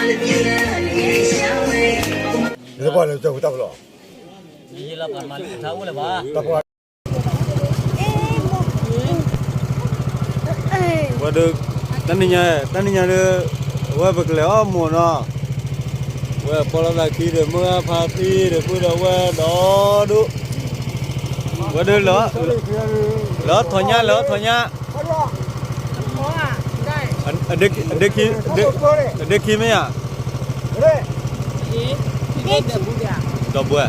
လၢပှၤလၢကၠီၣ်ပူၤတၢ်ပလီၢ်, ယလီၤပှၤမၤလၢကထါအိၣ်လၢၤဘၣ်. ဝဲဒၣ်, တနံၤညါ, တနံၤညါဒီး, အဝဲပကလဲၤအီၣ်မူးနီၤ, ဝဲပီလီသးခံဒီး မုၢ်ဂၢ်ဖါတံၢ်ဒီး ပုၢ်ဒီးဝဲၢ်ဒီဒူၣ်, ဝဲဒၣ်လၢ, လၢထီၣ်ညါ လၢထီၣ်ညါ, အဒ့ခံမ့ၢ်ဧါ, ဒီပုၢ်ဝဲၢ်,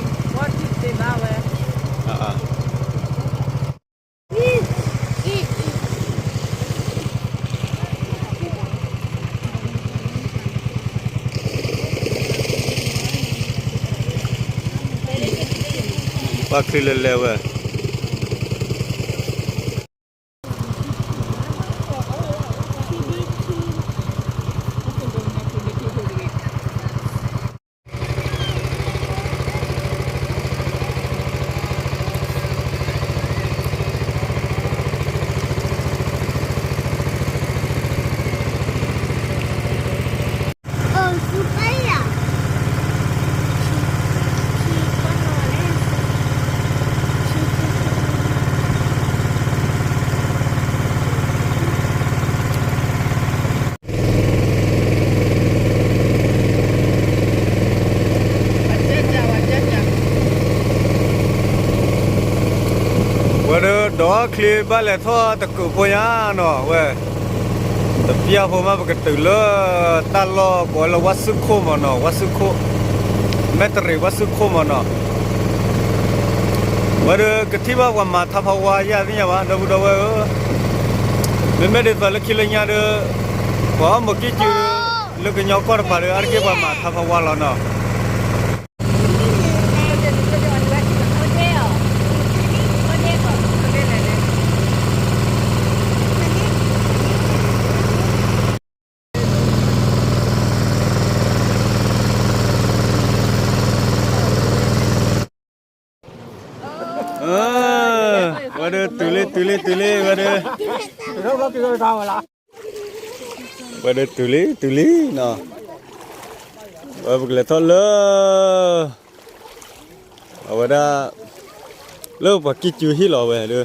ပှၤချံလဲၤလဲၤဝဲ ဝဲဒၣ်ဒီးချံဘၣ်လဲၤထီၣ်တကုးဖိညါနီၤ ဝဲ တပျၢ်ဖိမး ပကတုၤလၢတၢ်လီၢ်ကိးဝဲလၢဝါစုခိၣ်မးနီၤ, ဝါစုခိၣ်, မဲၣ်တရံးဝါစုခိၣ်မးနီၤ, ဝဲဒၣ်ကထံၣ်ဘၣ်ပှၤမၤထါဖးဝါယါသ့ၣ်ညါဘၣ် ဒီပုၢ်ဒီဝဲၢ်ဧၢ, မ့မ့ၢ်ဒ်သိးလၢခံလၢညါဒီး ပှၤအီၣ်မူးကံၢ်စု လၢကညီကီၢ်တဖၣ်ဒီး အါတက့ၢ်ပှၤမၤထါဖးဝါလီၤနီၤ. ဝဲဒၣ်တုၤလံ တုၤလံ တုၤလံ ဝဲဒၣ်, ဝဲဒၣ်တုၤလံ တုၤလံနီၤ, ဝဲပကလဲၤထီၣ်လၢ အဝဲဒၣ် လၢပှၤကံၢ်စုဟံၣ်လီၤဝဲဒီး,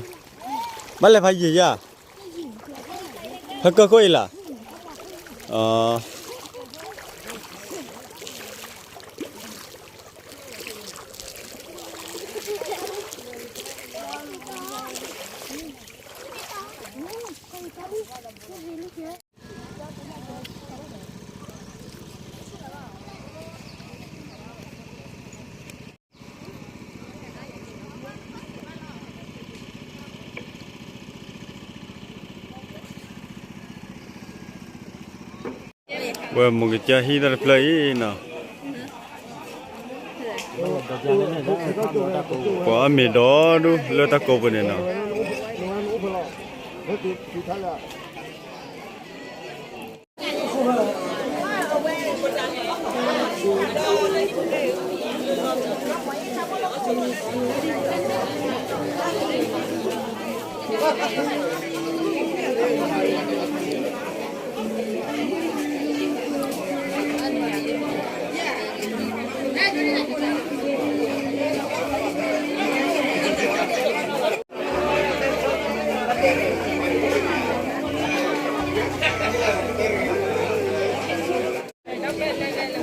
ဘၣ်လဲၤဖးယံာ်ယါ, ဖဲကီၢ်ခိၣ်အံၤလီၤ, ဝဲမူးကစၢ်ဟံၣ်တၢ်တဖျၢၣ်အံၤနီၤ,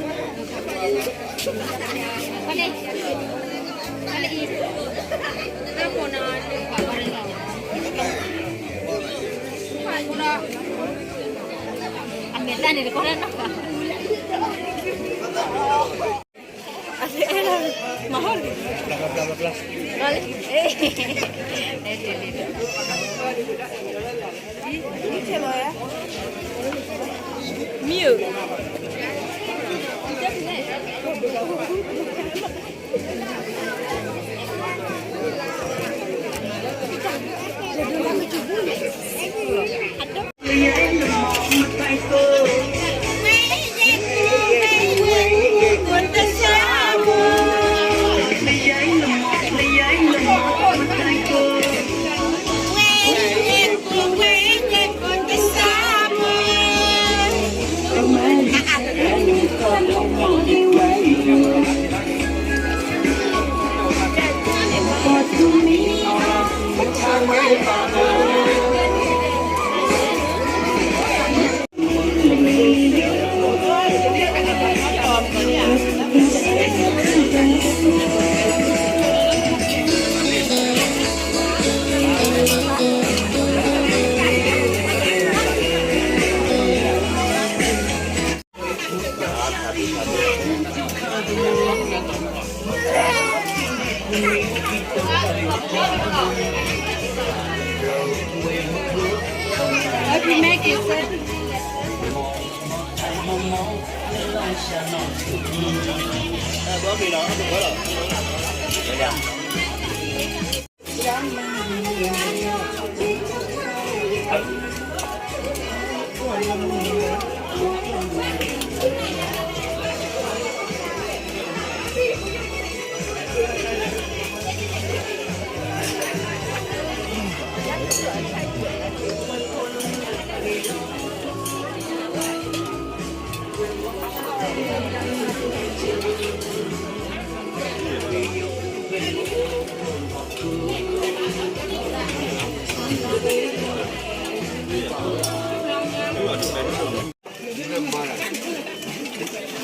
ပှၤအီၣ်မ့ၤဒီဒူၣ်လၢတၢ်ကိးပူၤန့ၣ်နီၤ.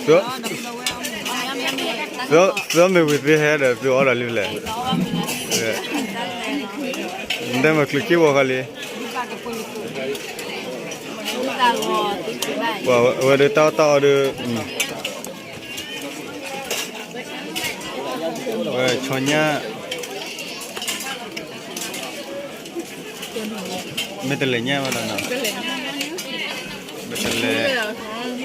သုမ့ၢ်ဝံၤသုဟဲဒီး သုအီဒီးလံဖဲလဲၣ်, နတဲမၤချုးက့ဝီၤဃီလံ, အဝဲဒီးတၢ်အီၣ်တၢ်အီဒီး ဝဲဆီညၣ်, မ့ၢ်တလဲၤညၣ်ဘၣ်ဒီးနီၤ, မ့ၢ်တလဲၤ ဒီးက့ၤဒီးက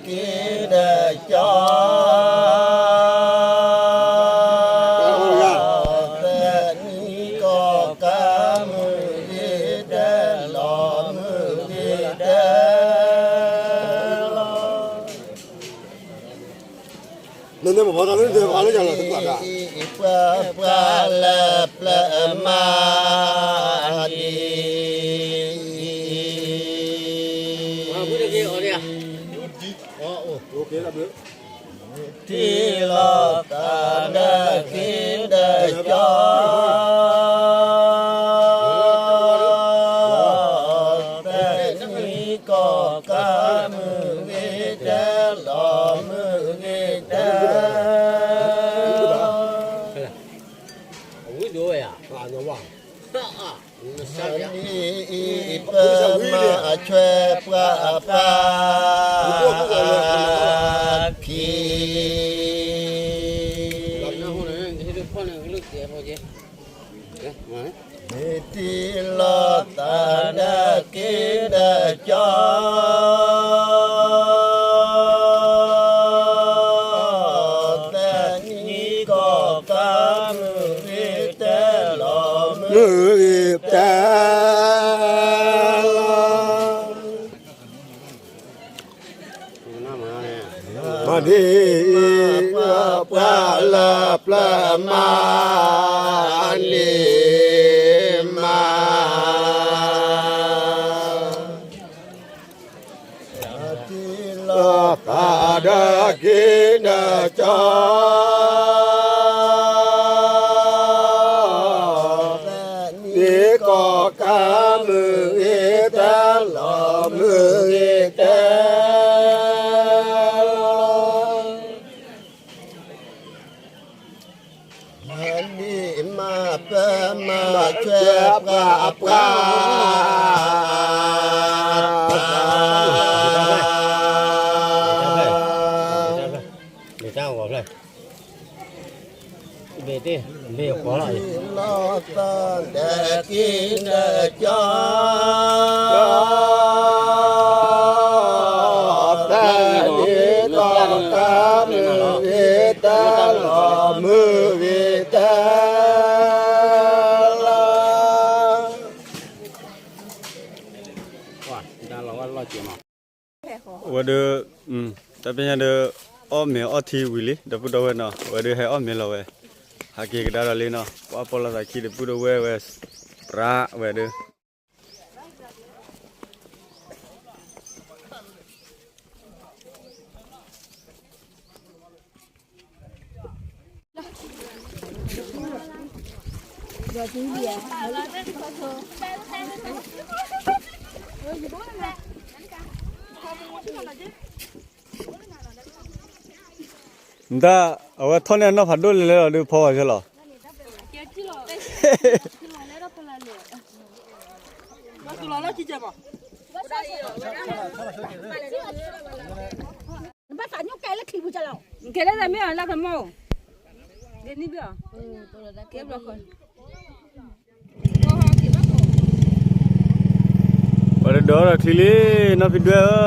ၠီ, သၢနံၤကီၢ်ကးမုၢ်ဂ့ၤတဲ, လီၤမုၢ်ဂ့ၤတဲလီၤ. ပှၤပှၤလၢပျၢၤမၤန့ၣ် ထံၣ်လိာ်သးဒီးက့ၤဒီးကၠီ, သၢနံၤကီၢ်ကးမုၢ်ဂ့ၤတဲ, လီၤမုၢ်ဂ့ၤတဲလီၤ. အဝဲဒိဝဲယၤ နံၤအံၤပမၤဆွဲပှၤအပၢ်ခံ, ထံၣ်လိာ်သးဒီးက့ၤဒီးကၠီ, သၢနံၤကီၢ်ကးမုၢ်ဂ့ၤတဲ, လီၤမုၢ်ဂ့ၤတဲလီၤ. မၤဒ်အံၤ ပှၤလၢပျၢၤမၤန့ၢ်မး, ထံၣ်လိာ်သးဒီးက့ၤဒီးကၠီ, သၢနံၤကီၢ်ကးမုၢ်ဂ့ၤတဲ, လီၤမုၢ်ဂ့ၤတဲလီၤ. မၤဒ်အံၤ ပမၤဆွဲပှၤအပၢ် ထံၣ်လိာ်သးဒီးက့ၤဒီးကၠီ, သၢနံၤကီၢ်ကးမုၢ်ဂ့ၤတဲ, လီၤမုၢ်ဂ့ၤတဲလီၤ. ဝဲဒၣ် တၢ်ပညိၣ်ဒီး အီၣ်မ့ၤအီထံဝံၤလံ ဒီပုၢ်ဒီဝဲၢ်နီၤ, ဝဲဒၣ်ဟဲအီၣ်မ့ၤလီၤဝဲ, ဟးက့ၤကဒါဒီးလံနီၤ, ပှၤပီၣ်လီၤသးခံဒီပုၢ်ဒီဝဲၢ်ဝဲ, ပြးဝဲဒၣ် နတၢ် အဝဲထီၣ်န့ၢ်အနီၢ်ဖးဒိၣ်လဲၣ်လဲၣ်လီၤ ဒုးဖီဝဲခဲလီၤ. နဘၣ်သးညိၣ်ကဲလၢချံပူၤကလီၤ, ကဲလၢတၢ်မ့ၢ်အီၤလၢကမီၤ, ဒ်န့ၣ်ဘၣ်, ကဲဘျီဃီ ပှၤတဒိးထီၣ်ချံလံ, နီၢ်ဖံဒွဲၣ်ဧၢ. ပ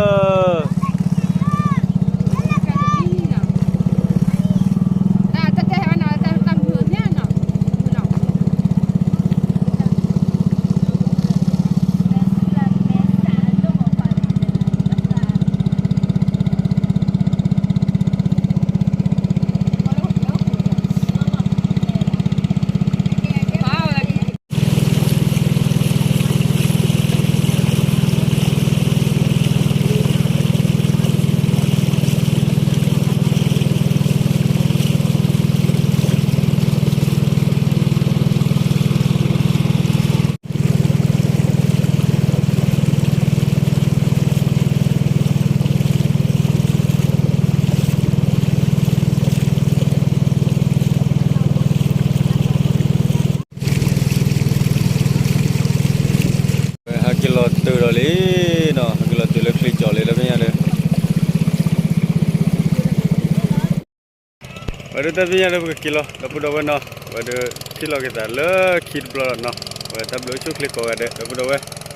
ဟဲက့ၤလီၤတုၤဒီးလံနီၤ, ဟဲက့ၤလီၤတုၤလၢချံကၠီလံ တၢ်ပညိၣ်ဒီး, ဝဲဒၣ်တၢ်ပညိၣ်ဒီး ပကက့ၤလီၤ ဒီပုၢ်ဒီဝဲၢ်နီၤ, ဝဲဒၣ်ထံၣ်လီၤက့ၤသးလၢခံတဘျီလီၤနီၤ, ဝဲတၢ်ဘျုးအိၣ်ဆူၣ်ချ့ကိးဂၤဒဲး ဒီပုၢ်ဒီဝဲၢ်